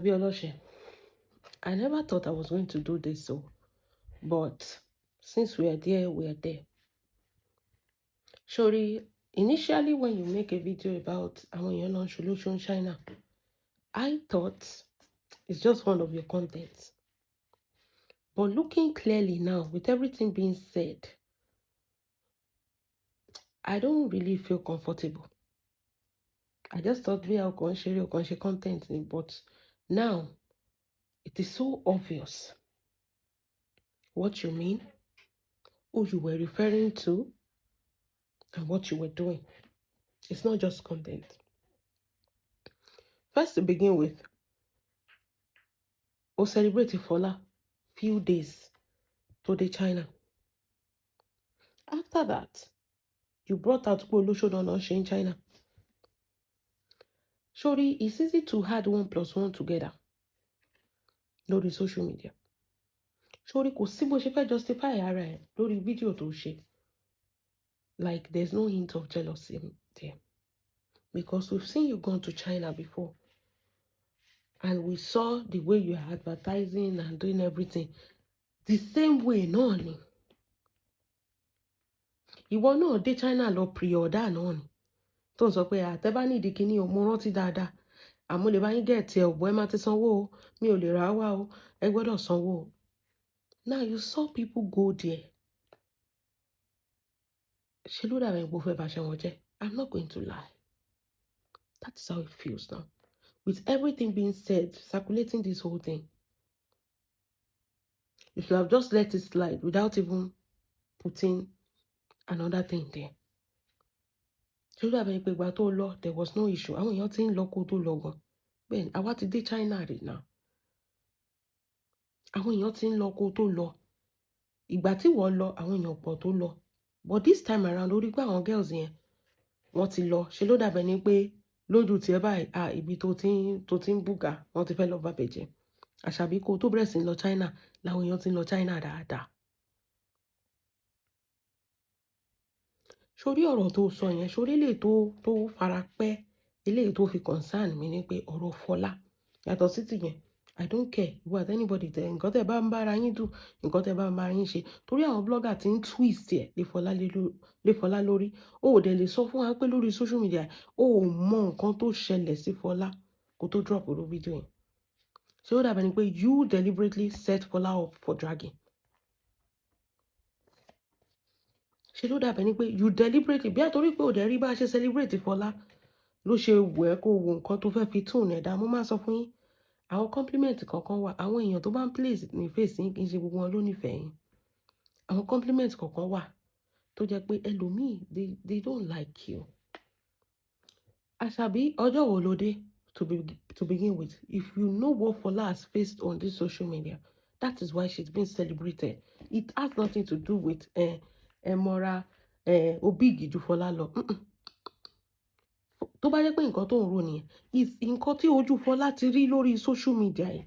Àṣàbí Ọlọ́ṣẹ̀, I never thought I was going to do this so, but since we are there, we are there. Sorry, initially when you make a video about àwọn èèyàn lọ ń ṣolóṣó in China, I thought it's just one of your contents. But looking clearly now, with everything being said, I don't really feel comfortable. I just thought bí a kàn ń ṣeré, o kàn ń ṣe content ni, but now it is so obvious what you mean, who you were referring to, and what you were doing. It's not just content. First, to begin with, o celebrate Fola few days to the China. After that, you brought out pé olóṣó náà ṣe in China. Sorry, it's easy to add one plus one together lórí social media. Sorry, kò sí bó ṣe fẹ́ justify ara ẹ̀ lórí fídíò tó ṣe. Like, there's no hint of jealousy there. Because we've seen you gone to China before. And we saw the way you are advertising and doing everything. The same way náà ni. Ìwọ náà dé China lọ pre-order náà ni. Tó ń sọ pé àtẹ́ bá nídìí kíní o, mo rántí dáadáa. Àmọ́ lè bá yín get ẹ̀ ọ̀bọ, ẹ máa ti sanwó o. Mi ò lè rà á wá o. Ẹ gbọ́dọ̀ sanwó o. Now you saw people go there. Ṣé ló dàbí ẹni pé ó fẹ́ ba ṣe wọn jẹ́? I'm not going to lie. That is how it feels now. With everything being said, circulating this whole thing. You should have just let it slide without even putting another thing there. Ṣé ló dàbí ẹni pé ìgbà tó lọ, there was no issue. Àwọn èèyàn tí ń lọ kó tó lọ gan. Bẹ́ẹ̀ni, àwa ti dé China rí now. Àwọn èèyàn tí ń lọ kó tó lọ. Ìgbà tí wọ́n lọ, àwọn èèyàn pọ̀ tó lọ. But this time around, ó rí pé àwọn girls yẹn, wọ́n ti lọ. Ṣé ló dàbí ẹni pé lójú tí ẹ báyìí, ah, ibi tó ti ń bùgà, wọ́n ti fẹ́ lọ bá bẹ̀ jẹ́. Àṣàbí, kó tó bẹ̀rẹ̀ sí ní lọ China, làwọn èèyàn tí ń lọ China dáadáa. Sórí ọ̀rọ̀ tó sọ yẹn, sórí eléyìí tó fara pẹ́, eléyìí tó fi concern mi ni pé ọ̀rọ̀ Fọlá. Yàtọ̀ sí ti yẹn, I don't care what anybody tẹ, nǹkan tẹ bá ń bá ara yín dù, nǹkan tẹ bá ń bá ara yín ṣe. Torí àwọn blogger tí ń twist ẹ̀ lé Fọlá lórí. O ò dẹ̀ lè sọ fún wa pé lórí social media, o ò mọ nǹkan tó ṣẹlẹ̀ sí Fọlá kó tó drop irú fídíò yẹn. Ṣé ó dàbí ẹni pé you deliberately set Fọlá up for dragging? Ṣé ló dàbí ẹni pé you deliberately, bí àtorí pé o dẹ̀ rí bá ṣe celebrate Fọlá ló ṣe wù ẹ́ kó wo nǹkan tó fẹ́ fi tune ẹ̀dá. Mo máa sọ fún yín, àwọn compliment kọ̀ọ̀kan wà. Àwọn èèyàn tó bá ń place ní face yín, kì í ṣe gbogbo wọn ló nífẹ̀ẹ́ yín. Àwọn compliment kọ̀ọ̀kan wà tó jẹ́ pé ẹlòmíì, they don't like you. Àṣàbí, ọjọ́ wo lo dé to begin with? If you know what Fola has faced on this social media, that is why she's been celebrated. It has nothing to do with ẹ mọ́ra o big ju Fọlá lọ. Tó bá jẹ́ pé nǹkan tó ń rò nìyẹn, is nǹkan tí ojú Fọlá ti rí lórí social media yìí.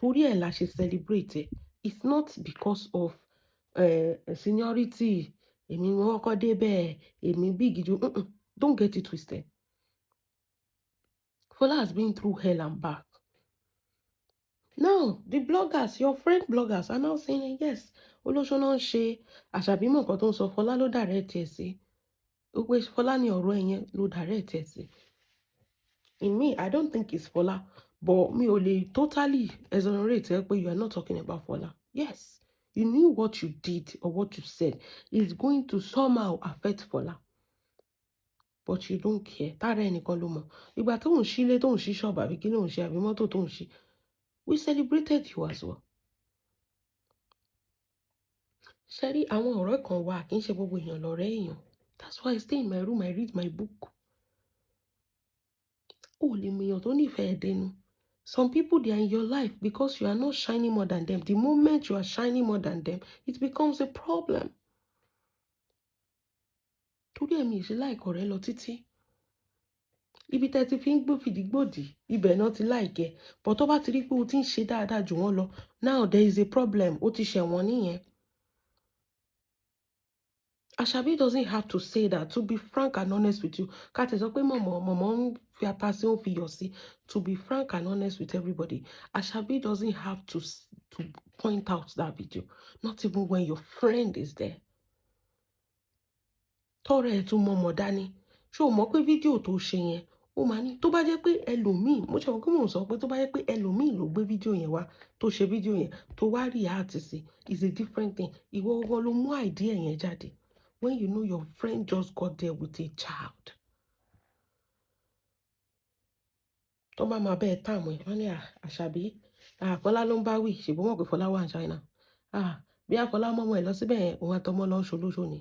Torí ẹ̀ la ṣe celebrate ẹ̀. It's not because of seniority. Èmi ni wọ́n kọ́ dé bẹ́ẹ̀, èmi big ju. Don't get it twisted. Fola has been through hell and back. Now, the bloggers, your friend bloggers are now saying, yes, olóṣó náà ń ṣe. Àṣàbí mọ̀ nǹkan tó ń sọ. Fọlá ló direct ẹ̀ sí. Ó pé Fọlá ní ọ̀rọ̀ ẹ̀ yẹn ló direct ẹ̀ sí. In me, I don't think it's Fola, but mi ò lè totally exonerate ẹ pé you are not talking about Fola. Yes, you knew what you did or what you said is going to somehow affect Fola. But you don't care. Tára ẹnìkan ló mọ̀. Ìgbà tó ń ṣílé, tó ń ṣí ṣọ́ọ̀bù, àbí kí ló ń ṣe, àbí mọ́tò tó ń ṣí. We celebrated you as well. Ṣé rí àwọn ọ̀rẹ́ kan wà, kì í ṣe gbogbo èèyàn lọ̀rẹ́ èèyàn. That's why I stay in my room, I read my book. O lè mọ èèyàn tó nífẹ̀ẹ́ dénú. Some people, they are in your life because you are not shining more than them. The moment you are shining more than them, it becomes a problem. Torí ẹ̀mí ìṣe like ọ̀rẹ́ lọ títí. Ibi tẹ́ ti fi ń gbó fìdígbòdì, ibẹ̀ náà ti like ẹ. But tó bá ti rí pé o ti ń ṣe dáadáa jù wọ́n lọ, now there is a problem. O ti ṣẹ̀ wọ́n nìyẹn. Àṣàbí doesn't have to say that. To be frank and honest with you, ká tẹ̀ sọ pé mọ̀mọ́ mọ̀mọ́ ń fi ata sí, ó ń fi iyọ̀ sí. To be frank and honest with everybody, Ashabi doesn't have to point out that video, not even when your friend is there. Tọrọ ẹ̀ tún mọ̀mọ́ dání. Ṣé o mọ̀ pé fídíò tó ṣe yẹn, ó máa ní tó bá jẹ́ pé ẹlòmíì, mo ṣe mọ̀ pé mò ń sọ pé tó bá jẹ́ pé ẹlòmíì ló gbé fídíò yẹn wá, tó ṣe fídíò yẹn, tó wá react sí, is a different thing. Ìwọ gangan ló mú idea yẹn jáde when you know your friend just got there with a child. Tó bá máa bẹ́ẹ̀ tààmù ẹ̀, wọ́n ní Àṣàbí, Fọlá ló ń bá wí, ṣèbó mọ̀ pé Fọlá wà ní China. Bí Fọlá mọ́mọ́ ẹ̀ lọ síbẹ̀ yẹn, òun àtọmọ lọ ń ṣolóṣo ni.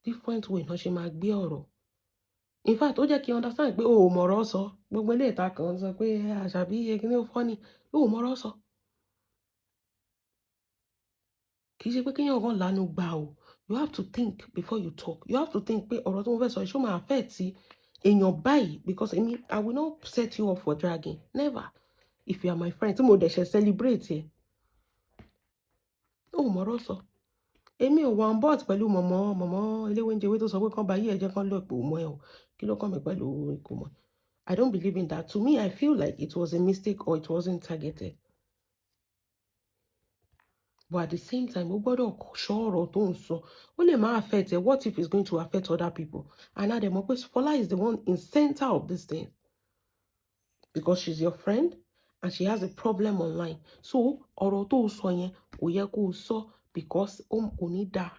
Different way náà ṣe máa gbé ọ̀rọ̀. In fact, ó jẹ́ kí n understand pé o ò mọ̀rọ̀ sọ. Gbogbo ilé ìta kan sọ pé Àṣàbí kíní ó funny, o ò mọ̀rọ̀ sọ. Kì í ṣe pé kéèyàn kan lanu gbà o. You have to think before you talk. You have to think pé ọ̀rọ̀ tí mo fẹ́ sọ yìí ṣó máa affect èèyàn báyìí, because èmi, I will not set you up for dragging. Never. If you are my friend, tí mo dẹ̀ ṣe celebrate ẹ. O ò mọ̀rọ̀ sọ. Èmi ò wà on board pẹ̀lú mọ̀mọ́ eléwéńjewé tó sọ pé kán ba ayé ẹ jẹ́ kán lọ ipò mọ́ ẹ o. Kí ló kàn mí pẹ̀lú ipò mọ́? I don't believe in that. To me, I feel like it was a mistake or it wasn't targeted. But at the same time, o gbọ́dọ̀ ṣọ́ ọ̀rọ̀ tó ń sọ. Ó lè má affect ẹ. What if it's going to affect other people? And now mọ̀ pé Fola is the one in center of this thing. Because she's your friend and she has a problem online. So, ọ̀rọ̀ tó sọ yẹn kò yẹ kó sọ because ó kò ní dáa.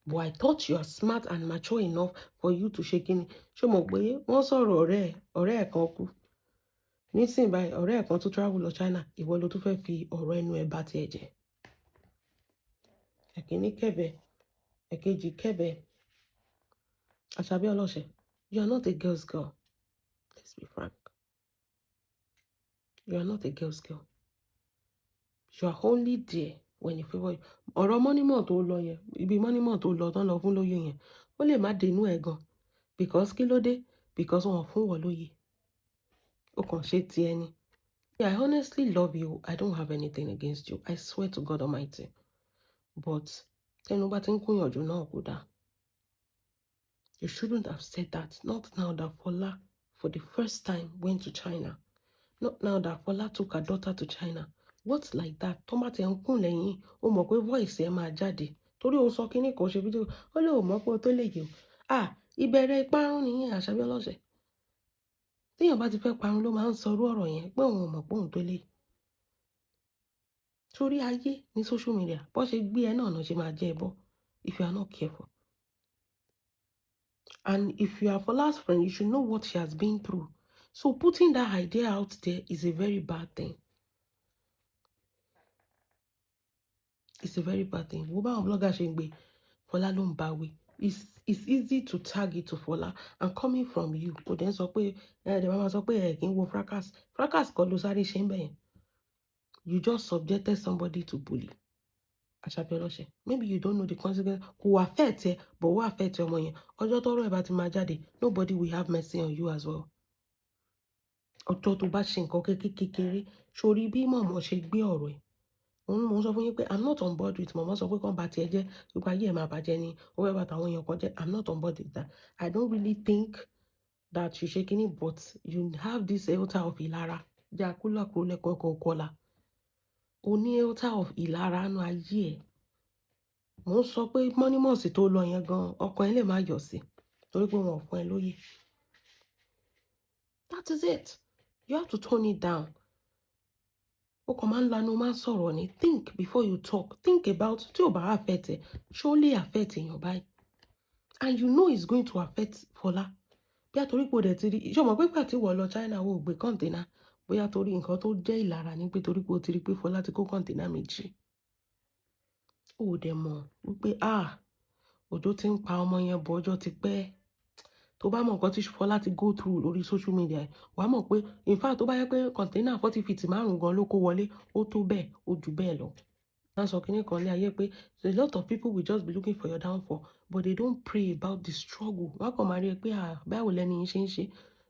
But I thought you are smart and mature enough for you to ṣe kíni. Ṣé o mọ̀ pé wọ́n sọ̀rọ̀ ọ̀rẹ́ ẹ̀ kan kú? Nísìnyí báyìí, ọ̀rẹ́ ẹ̀ kan tó travel lọ China, ìwọ ló tún fẹ́ fi ọ̀rọ̀ ẹnu ẹ bá tiẹ̀ jẹ́. Ẹ̀kíní kẹ̀bẹ̀, ẹ̀kejì kẹ̀bẹ̀. Àṣàbí ọlọ́ṣẹ̀, you are not a girl's girl. Let's be frank. You are not a girl's girl. You are only there when you favor you. Ọ̀rọ̀ mọ́nímọ̀ tó lọ yẹn, ibi mọ́nímọ̀ tó lọ tán lọ fún lóye yẹn, ó lè má dénú ẹ̀ gan. Because kí ló dé? Because wọn ò fún wọn lóye. Ó kàn ṣe ti ẹni. I honestly love you. I don't have anything against you. I swear to God Almighty. But tẹnu bá ti ń kúnyànjú náà kò dáa. You shouldn't have said that. Not now that Fola, for the first time, went to China. Not now that Fola took her daughter to China. What's like that? Tó bá ti ń kún lẹ́yìn, ó mọ̀ pé voice ẹ máa jáde. Torí ó sọ kíní kan ṣe fídíò, ó lè ò mọ̀ pé ó tó lè yè o. Ah, ìbẹ̀rẹ̀ ìparun nìyẹn, Àṣàbí ọlọ́ṣẹ̀. Téèyàn bá ti fẹ́ parun ló máa ń sọ irú ọ̀rọ̀ yẹn pé òun ò mọ̀ pé òun tó lè. Torí ayé ní social media, bó ṣe gbé ẹ náà náà ṣe máa jẹ́ ẹ bọ́ if you are not careful. And if you are Fola's friend, you should know what she has been through. So putting that idea out there is a very bad thing. It's a very bad thing. Wo báwọn blogger ṣe ń gbé, Fọlá ló ń bá wí. It's easy to tag it to Fọlá, and coming from you, kò dẹ̀ ń sọ pé ẹ dẹ̀ máa sọ pé ẹ kì í wo fracas. Fracas kọ́ ló sáré ṣe ń bẹ̀ yẹn. You just subjected somebody to bully. Àṣàbí ọlọ́ṣẹ̀. Maybe you don't know the consequence. Kò affect ẹ, but ó affect ọmọ yẹn. Ọjọ́ tọ́rọ̀ ẹ bá ti máa jáde, nobody will have mercy on you as well. Ọjọ́ tó bá ṣe nǹkan kékeré, sórí bí mọ̀mọ́ ṣe gbé ọ̀rọ̀ ẹ̀. Òun mò ń sọ fún yín pé I'm not on board with mọ̀mọ́ sọ pé kán ba tiẹ̀ jẹ́, wípé ayé ẹ̀ máa bàjẹ́ ni, ó fẹ́ bá tàwọn èèyàn kan jẹ́. I'm not on board with that. I don't really think that you ṣe kíní, but you have this iota of ìlara. Jẹ́ akúlàkúrò lẹ́kọ̀ọ́ kọ́lá. O ní iota of ìlara nínú ayé ẹ̀. Mò ń sọ pé mọ́nímọ̀sí tó lọ yẹn gan, ọkàn ẹ lè má yọ̀ sí, torí pé wọn ò fún ẹ lóye. That is it. You have to tone it down. Ó kàn máa ń lanu, máa ń sọ̀rọ̀ ni. Think before you talk. Think about tí ò bá affect ẹ, ṣé ó lè affect èèyàn báyìí? And you know it's going to affect Fọlá. Bí a torí pé o dẹ̀ ti rí, ṣé o mọ̀ pé ìgbà tí ìwọ lọ China, o ò gbé container? Bóyá torí nǹkan tó jẹ́ ìlara ni pé torí pé o ti rí pé Fọlá ti kó container méjì. O ò dẹ̀ mọ̀ wípé ah, òjò ti ń pa ọmọ yẹn bọ̀, ọjọ́ ti pẹ́. Tó bá mọ̀ nǹkan tí Fọlá ti go through lórí social media, wà á mọ̀ pé in fact tó bá yẹ pé container 40 feet márùn-ún gan ló kó wọlé, ó tó bẹ́ẹ̀, ó ju bẹ́ẹ̀ lọ. Wọ́n sọ kíní kan ní ayé pé a lot of people will just be looking for your downfall, but they don't pray about the struggle. Wọ́n kàn máa rí ẹ pé ah, báwo lẹni yìí ṣe ń ṣe.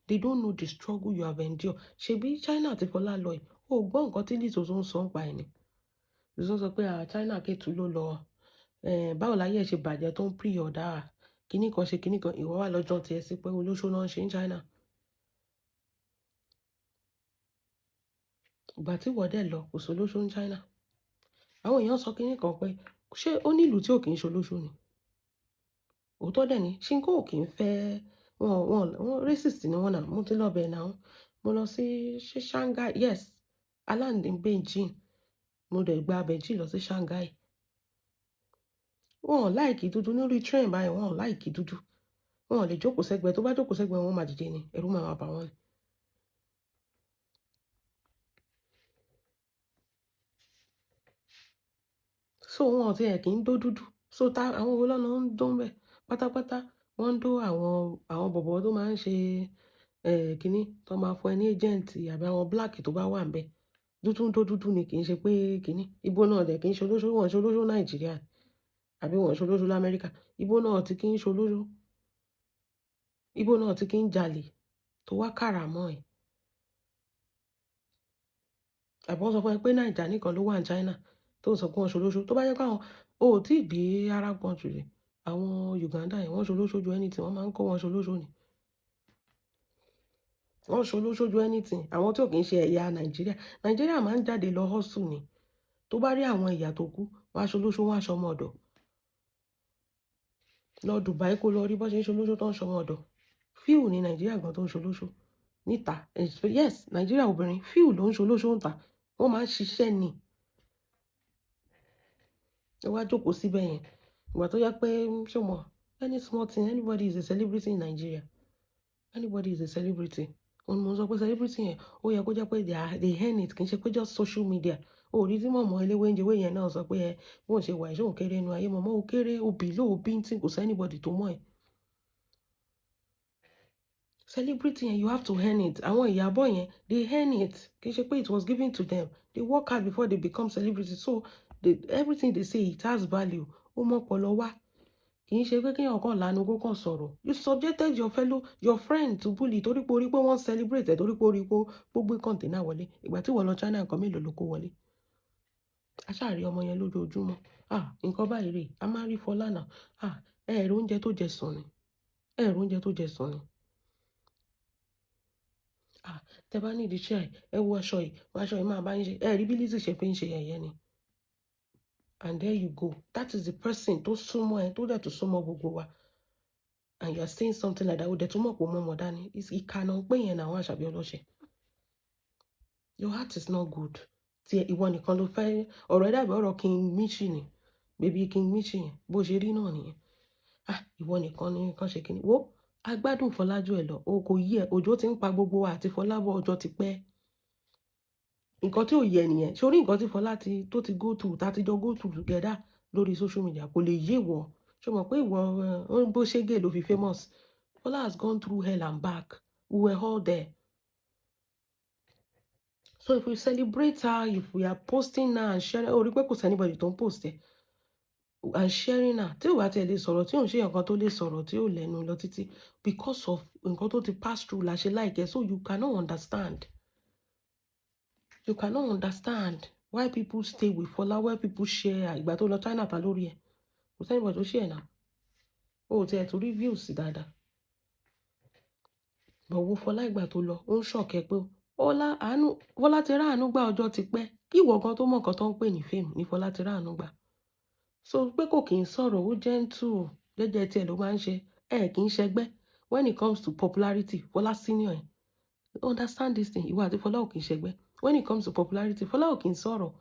They don't know the struggle you have endured. Ṣebí China tí Fọlá lọ yìí, o gbọ́ nǹkan tí Liz tó ń sọ ń pa ẹ̀ ni. Liz sọ pé ah, China Ketu ló lọ. Eh, báwo láyé ẹ ṣe bàjẹ́ tó ń pre-order Kíní kan ṣe kíní kan, ìwọ wá lọ́jọ́ tiẹ̀ sí pé olóṣó náà ń ṣe ní China. Ìgbà tí ìwọ dẹ̀ lọ, kò sí olóṣó ní China. Àwọn èèyàn sọ kíní kan pé ṣé ó ní ìlú tí ò kí ń ṣe olóṣó ni? Òótọ́ dẹ̀ ni, Chinko ò kí ń fẹ́ wọn, wọn, wọn racist ni wọ́n náà. Mo ti lọ bẹ̀ náà. Mo lọ sí ṣé Shanghai, yes, I land in Beijing. Mo dẹ̀ gba Beijing lọ sí Shanghai. Wọn ò like dúdú lórí train báyìí, wọn ò like dúdú. Wọn ò lè jókòó sẹ́gbẹ̀ẹ́, tó bá jókòó sẹ́gbẹ̀ẹ́ wọn máa dìde ni, ẹ̀rù máa ma bà wọ́n ni. So wọn ò tí ẹ̀ kí ń dó dúdú. So ta àwọn wo lọ́nà ń dó ń bẹ pátápátá. Wọ́n ń dó àwọn, àwọn bọ̀bọ́ tó máa ń ṣe, kíní tó máa fún ẹ ní agent àbí àwọn black tó bá wà níbẹ̀. Dúdú ń dó dúdú ni, kì í ṣe pé kíní. Igbo náà dẹ̀ kì í ṣe olóṣó, wọ́n ń ṣe olóṣó Nàìjíríà àbí wọ́n ń ṣe olóṣó l'Amẹ́ríkà. Igbo náà tí kì í ṣe olóṣó. Igbo náà tí kì í jalè tó wá kàrà mọ́ ẹ. Àbí wọ́n sọ fún ẹ pé Naija nìkan ló wà ní China tó ń sọ pé wọ́n ṣe olóṣó. Tó bá jẹ́ pé àwọn, o ò tí ì dé Arab country rí. Àwọn Uganda yẹn wọ́n ṣe olóṣó ju anything, wọ́n máa ń kó wọn ṣe olóṣó ni. Wọ́n ṣe olóṣó ju anything. Àwọn tí ò kí ń ṣe ẹ̀yà Nàìjíríà. Nàìjíríà máa ń jáde lọ hustle ni. Tó bá rí àwọn ẹ̀yà tó kú, wọ́n á ṣe olóṣó, wọ́n á ṣọmọ ọ̀dọ̀. Lọ Dubai kó lọ rí bó ṣe ń ṣe olóṣó tó ń ṣọmọ ọ̀dọ̀. Few ní Nàìjíríà gan tó ń ṣe olóṣó níta. Yes, Nàìjíríà obìnrin few ló ń ṣe olóṣó níta. Wọ́n máa ń ṣiṣẹ́ ni. Ẹ wá jókòó síbẹ̀ yẹn. Ìgbà tó jẹ́ pé ṣé o mọ̀, any small thing, anybody is a celebrity in Nigeria. Anybody is a celebrity. Òun ni mo ń sọ pé celebrity yẹn, ó yẹ kó jẹ́ pé they are, they earn it, kì í ṣe pé just social media. O ò rí tí mọ̀mọ́ eléwéńjewé yẹn náà sọ pé ẹ, bó ń ṣe wà, ṣé òun kéré nínú ayé. Mọ̀mọ́ ó kéré, ó below, ó bíntín, kò sí anybody tó mọ̀ ẹ́. Celebrity yẹn, you have to earn it. Àwọn Ìyábọ̀ yẹn, they earn it. Kì í ṣe pé it was given to them. They work hard before they become celebrity. So they, everything they say, it has value. Ó mọ́ ọpọlọ wá. Kì í ṣe pé kí èèyàn kan lanu kó kàn sọ̀rọ̀. You subjected your fellow, your friend to bully torí pé o rí pé wọ́n celebrate ẹ̀, torí pé o rí pé ó gbé container wọlé. Ìgbà tí ìwọ lọ China, nǹkan mélòó ló kó wọlé? A ṣáà rí ọmọ yẹn lójoojúmọ́. Ah, nǹkan báyìí rè, a máa rí Fọlá náà. Ah, ẹ rí oúnjẹ tó jẹ sùn ni. Ẹ rí oúnjẹ tó jẹ sùn ni. Ah, tẹ bá ní ìdí iṣẹ́ ẹ, ẹ wo aṣọ yìí, aṣọ yìí máa bá yín ṣe. Ẹ rí bí Lizzy ṣe fi ń ṣe yẹ̀yẹ́ ni. And there you go. That is the person tó súnmọ́ ẹ, tó dẹ̀ tó súnmọ́ gbogbo wa. And you are saying something like that. Ó dẹ̀ tún mọ̀ pé ó mọ́ ọmọ dání. Ìkà náà ń pè yẹn náà àwọn àṣàbí ọlọ́ṣẹ̀. Your heart is not good. Tí ìwọ nìkan ló fẹ́, ọ̀rọ̀ ẹ dàbí ọ̀rọ̀ King Michi ni. Baby King Michi yẹn, bó ṣe rí náà nìyẹn. Ah, ìwọ nìkan ni nǹkan ṣe kíni. Wo, a gbádùn Fọlá jù ẹ lọ. O kò yí ẹ, òjò tí ń pa gbogbo wa àti Fọlá bọ̀ ọjọ́ ti pẹ́. Nǹkan tí ò yẹ nìyẹn. Ṣé o rí nǹkan tí Fọlá ti, tó ti go through, tá ti jọ go through together lórí social media kò lè yé wọ. Ṣé o mọ̀ pé ìwọ, bó ṣe gay ló fi famous. Fọlá has gone through hell and back. We were all there. So if we celebrate her, if we are posting her and sharing, ó rí pé kò sí anybody tó ń post ẹ and sharing her. Tí ò bá tí ẹ lè sọ̀rọ̀, tí ò ń ṣe nǹkan tó lè sọ̀rọ̀, tí ò lẹ́nu lọ títí because of nǹkan tó ti pass through la ṣe like ẹ. So you cannot understand. You cannot understand why people stay with Fola, why people share. Ìgbà tó lọ China ta lórí ẹ. Kò sí anybody tó share náà. O ò tiẹ̀ tó rí views dáadáa. But wo Fọlá ìgbà tó lọ, ó ń ṣọ̀kẹ́ pé Fọlá, àánú, Fọlá ti rí àánú gbà ọjọ́ ti pẹ́. Kí ìwọ gan tó mọ̀ nǹkan tó ń pè ní fame ní Fọlá ti rí àánú gbà. So pé kò kí ń sọ̀rọ̀, ó gentle, jẹ́jẹ́ tí ẹ ló máa ń ṣe. Ẹ kì í ṣẹgbẹ́. When it comes to popularity, Fọlá senior ẹ. Understand this thing, ìwọ àti Fọlá ò kí ń ṣẹgbẹ́. When it comes to popularity, Fọlá ò kí ń sọ̀rọ̀.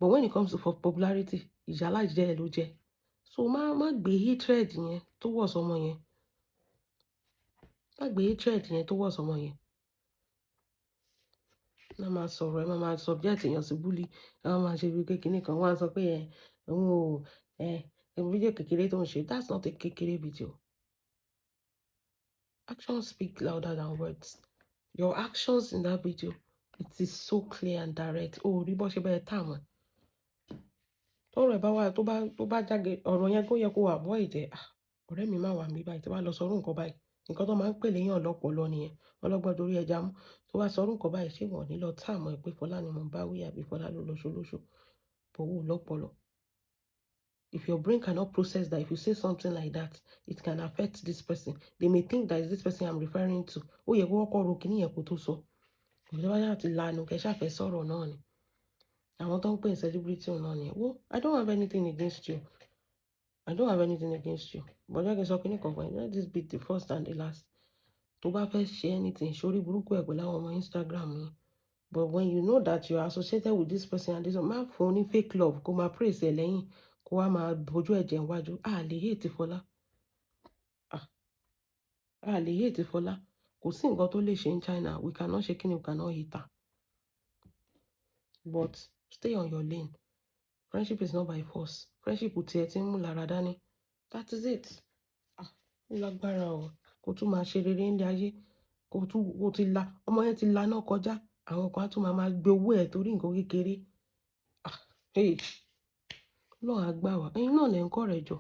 But when it comes to popularity, ìyá aláìjẹ́ ẹ ló jẹ́. So má, má gbé hatred yẹn towards ọmọ yẹn. Má gbé hatred yẹn towards ọmọ yẹn. Má máa sọ̀rọ̀, ẹ má máa subject èèyàn sí bully. Ẹ má máa ṣe bí kékeré kan. Wọ́n á sọ pé ẹ, òun ò, ẹ, fídíò kékeré tó ń ṣe. That's not a kékeré video. Actions speak louder than words. Your actions in that video, it is so clear and direct. O rí bó ṣe bẹ́ẹ̀ tà wọ́n. Tọ́rọ̀ ẹ bá wà, tó bá jáde, ọ̀rọ̀ yẹn kó yẹ kó avoid ẹ̀. Ah, ọ̀rẹ́ mi máa wà níbí báyìí tí bá lọ sọ̀rọ̀ nǹkan báyìí. Nǹkan tó máa ń pè léyàn lọ́pọ̀lọ́ nìyẹn. Ọlọ́gbọ́n torí ẹja mú. Tó bá sọ̀rọ̀ nǹkan báyìí, ṣé wọ́n ò ní lọ tà mọ́ ẹ pé Fọlá ni mò ń bá wí àbí Fọlá ló lọ ṣolóṣo. But o lọ́pọ̀lọ́. If your brain cannot process that, if you say something like that, it can affect this person. They may think that is this person I'm referring to. Ó yẹ kó kọ́kọ́ ro kíní yẹn kó tó sọ. Ìjọba yà ti lanu kẹ́ ṣàfẹ́ sọ̀rọ̀ náà ni. Àwọn tó ń pè ní celebrity náà ni. Wo, I don't have anything against you. I don't have anything against you. But jẹ́ kí n sọ kíní kan fún ẹ. Let this be the first and the last. Tó bá fẹ́ ṣe anything, ṣorí burúkú ẹ̀ pẹ̀lú àwọn ọmọ Instagram yìí. But when you know that you are associated with this person and this one, má fún un ní fake love, kó máa praise ẹ lẹ́yìn, kó wá máa bójú ẹ̀jẹ̀ níwájú. A lè hate Fọlá. Ah, a lè hate Fọlá. Kò sí nǹkan tó lè ṣe ní China. We cannot ṣe kíni, we cannot hate her. But stay on your lane. Friendship is not by force. Friendship tiẹ̀ tí ń mú lára dání. That is it. Ah, ó lágbára o. Kó tún máa ṣe rere ní ayé. Kó tún, kó ti la, ọmọ yẹn ti laná kọjá. Àwọn kan á tún máa máa gbé owó ẹ̀ torí nǹkan kékeré. Ah, hey. Ọlọ́run á gbà wá. Ẹ̀yin náà lẹ ń kọ́ rẹ̀ jọ.